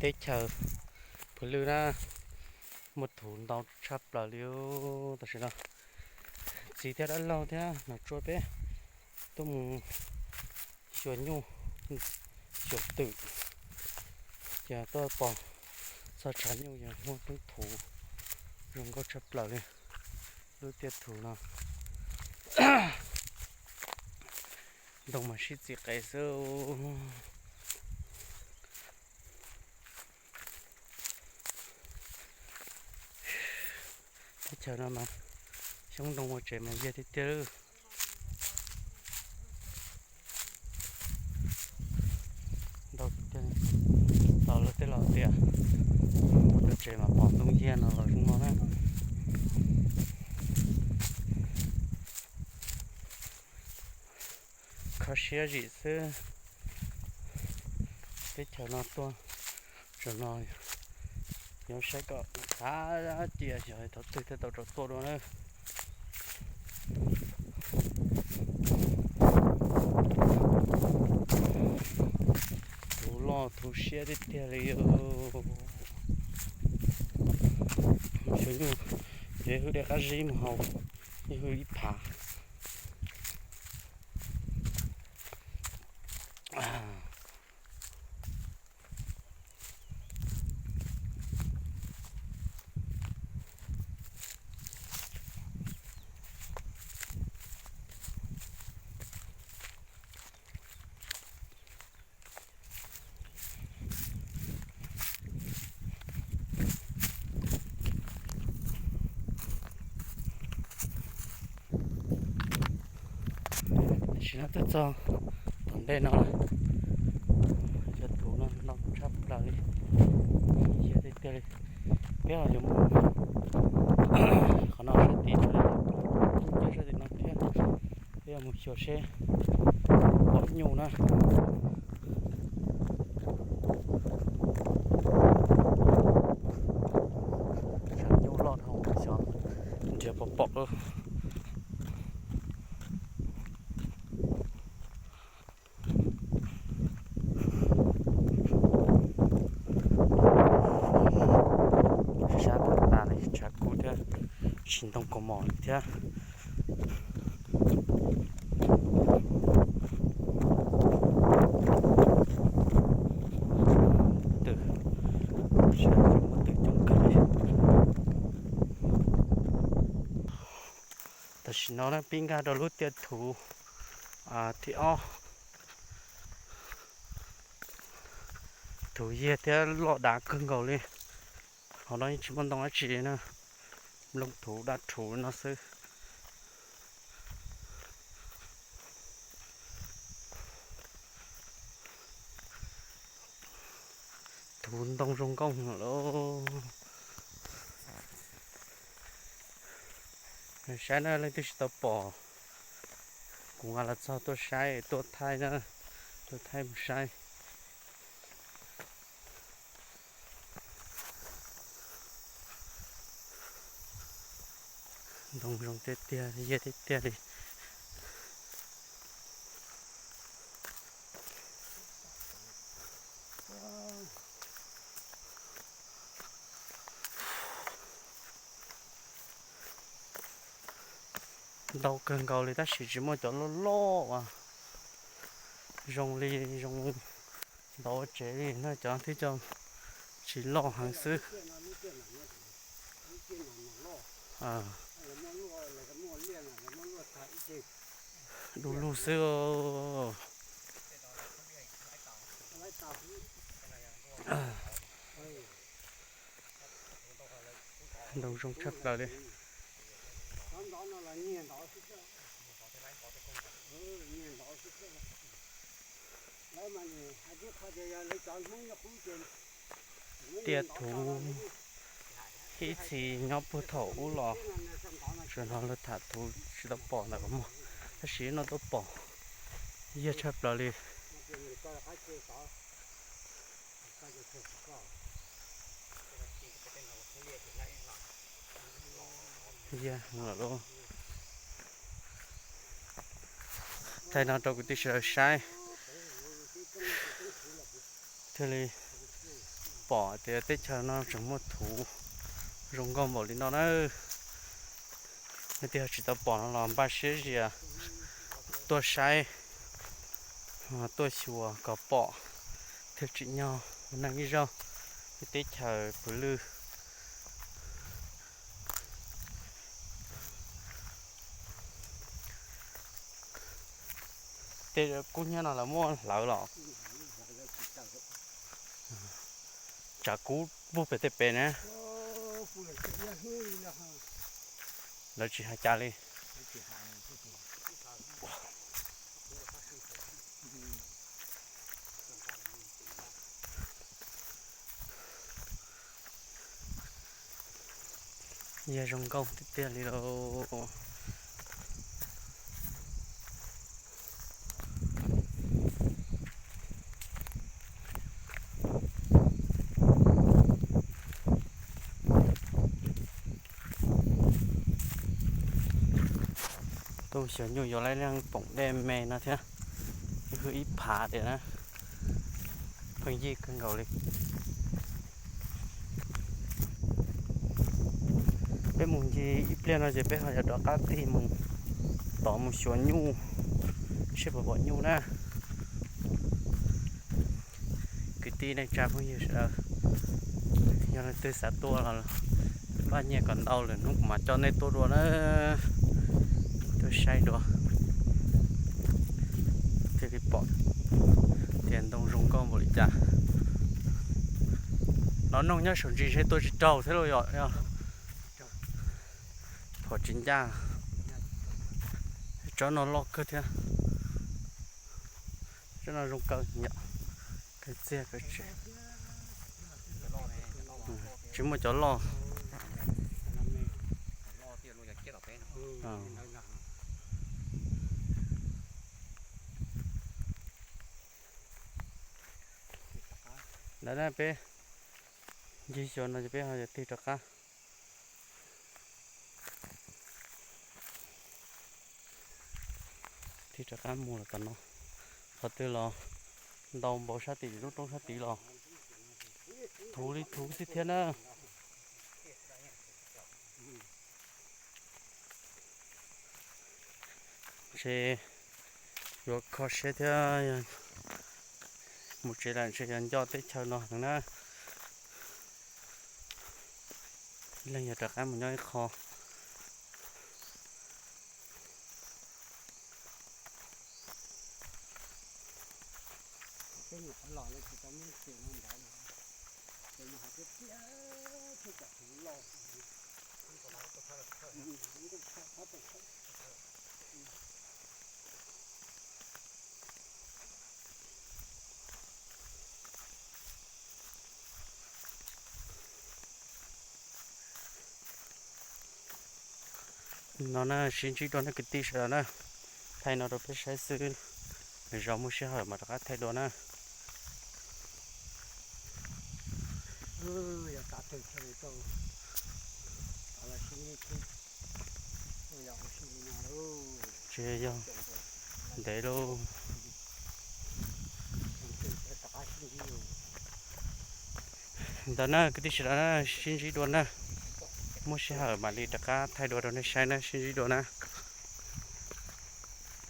Teb chaws Phu Lwj na, muaj thuv ntau tshaj plaws li. Tam sim no txiv thiab dab laug thiab nom tsua peb tuaj mus xyuas nyuj, xyuas twm, ces tuaj pom txog tshav nyuj ces muaj lub thuv zoo nkauj tshaj plaws li. Lub tiaj thuv no ntoo mas sib txiv qev xwb. Teb chaws no mas xyoob ntoo ua tsev mas yag tiag tiag. Ntau tiag, los lawv tej laus tias ua tsev mas pom ntoo yag no los zoo no na. Kho siab zim xwb. Teb chaws no tuaj tsaum no yuav saib kom qab cia xyov thaum twg thiaj tau rov tuaj dua na. Thuv loj thuv siab tiag tiag li. Xyov nyuj, ces hwj dej qab zib mus hau, ib hwj ib phav. Tam sim no twb txog tom ntej no lawm, cov thuv no ntau tshaj plaws li, yag tiag tiag li. Peb yuav mus qhov no sab tid, sab tim no thiab, peb yuav mus xyuas seb pom nyuj na. Tshav nyuj loj dhau xyov nrhiav puas pom. Sab tas tas li tshav kub thiab, tsis ntoo kaus mom li thiab. Twm, sab muaj twm coob kawg li. Tam sim no na pib nkag rau lub tiaj thuv thib ob. Thuv yag thiab loj dav kawg nkaus li. Hauv no yeej tsis muaj ntoo dab tsi na, nplooj thuv dab thuv no xwb. Thuv ntoo zoo nkauj lawm. Saib na, leej twg tsis tau pom, kuv nqa los txog tuaj saib, tuaj thaij na, tuaj thaij mus saib. Ntoo zoo tiag tiag, yag tiag tiag li. Ntau kawg nkaus li tab sis tsis muaj cov loj loj uas zoo li zoo ntau tsev li na, cov twb cov tsis loj heev xwb. Du lug xwb. Ntoo zoo tshaj plaws li. Tiaj thuv ib txhis nyob puag thaum ub los, sawv no lawv tham thuv tsis tau pom ntawm qhov muag, tab sis no tuaj pom yag tshaj plaws li. Yag heev lawm lauj. Thaij no rau kwv tij sawv daws saib thiaj li Pom tias teb chaws no tseem muaj thuv zoo nkauj npaum li no na. Nej twb yog tsis tau pom no los npaj siab zias tuaj saib, tuaj xyuas kom pom thiaj tsim nyog ua neej ib zaug. Teb chaws Pwv Lwj. Tej kub hnyiab no lawv muab hlawv los. Tsam kub puag pem tej pem na. Lawv tsis hais cas li. Yog zoo nkauj tiag tiag li lauj. Tuaj xyuas nyuj yuav lawv leej poom dej me no thiab, hwj ib phav tias na, pheej yij kawg nkaus li. Peb mus ncig ib pliag no ces peb ho yuav rov qab tig mus tod mus xyuas nyuj, seb puas pom nyuj na. Kwv tij neej tsa phooj ywg sawv daws, yog leej twg xav tuaj los npaj nyiaj kom ntau lwm hnub kuv mam coj nej tuaj dua na. Tuaj saib dua thiaj li pom tias ntoo zoo nkauj npaum li cas. Los noog nyob saum ntsis ntshe tuaj tsis raug thiab lauj yom. Phom tsis ncaj. Tsob no loj kawg thiab. Tsob no zoo kawg yom. Kawg txiag kawg tsev. Tsis muaj cov loj. Ntawd na peb ncig xyuas no ces peb ho yuav tig rov qab. Tig rov qab mus los tom no, qhov twg los ntau npaum sab tim lub roob sab tid los thuv li thuv xwb thiab na. Ntshe yuav kho siab thiab, mus tsev lawm ntshe yuav nco teb chaws no heev na. Ib leeg yog rov qab mus nyob ib qho. No na, sib ntsib dua nej kwv tij sawv daws na. Thaij no rau peb saib xwb, zov muaj sij hawm mas rov qab thaij dua na. Tsis yog ntev lauj. Ntawd na kwv tij sawv daws na, sib ntsib dua na. Muaj sij hawm mam li rov qab thaij dua rau nej saib na, sib ntsib dua na.